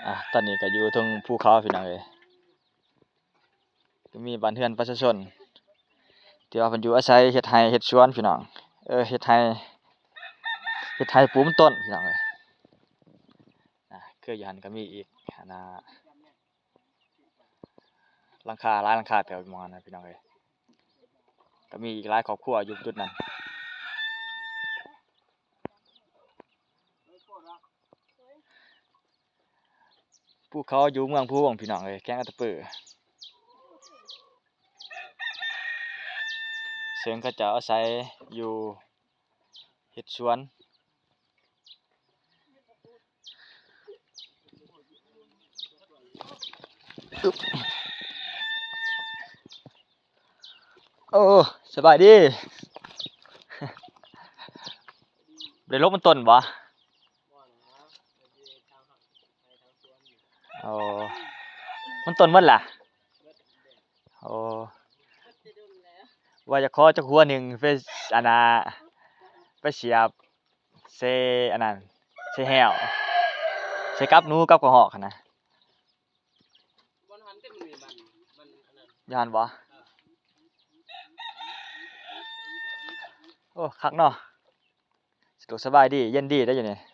ອ່າ ຕອນນີ້ກໍຢູ່ເທິງພູເຂົາພີ່ນ້ອງເອີຍ ກໍມີບ້ານເຮືອນປະຊາຊົນທີ່ວ່າເພິ່ນຢູ່ອາໄສເຮັດໄຮ່ເຮັດສວນພີ່ນ້ອງ ເອີ ເຮັດໄຮ່ ເຮັດໄຮ່ປູກມັນຕົ້ນພີ່ນ້ອງເອີຍ. ອ່າ ຄືຢູ່ຫັ້ນກໍມີອີກ ອັນນ່າ ຫຼັງຄາ ຫຼາຍຫຼັງຄາເຕີບໝ່ອງນັ້ນພີ່ນ້ອງເອີຍ ກໍມີອີກຫຼາຍຄອບຄົວຢູ່ຈຸດນັ້ນ. ພູເຂົາຢູ່ເມືອງພູວົງພີ່ນ້ອງເອີຍ ແຂວງອັດຕະປື ເຊິ່ງເຂົາເຈົ້າອາໄສຢູ່ເຮັດສວນ. ໂອ້ ສະບາຍດີ ບໍ່ໄດ້ຫຼົບມັນຕົ້ນບໍ່? ໂອ້ ມັນຕົ້ນໝົດລະ? ໂອ້ ວ່າຈະຂໍຈັກຫົວໜຶ່ງໄປ ອັນນ່າ ໄປສຽບໃສ່ ອັນນັ້ນ ໃສ່ແຮ້ວ ໃສ່ກັບໜູກັບກະຮອກຫັ້ນນະ. ຢູ່ຫັ້ນບໍ່? ໂອ້ ຄັກເນາະ ສະດວກສະບາຍດີ ເຢັນດີໄດ໋ຢູ່ນີ້.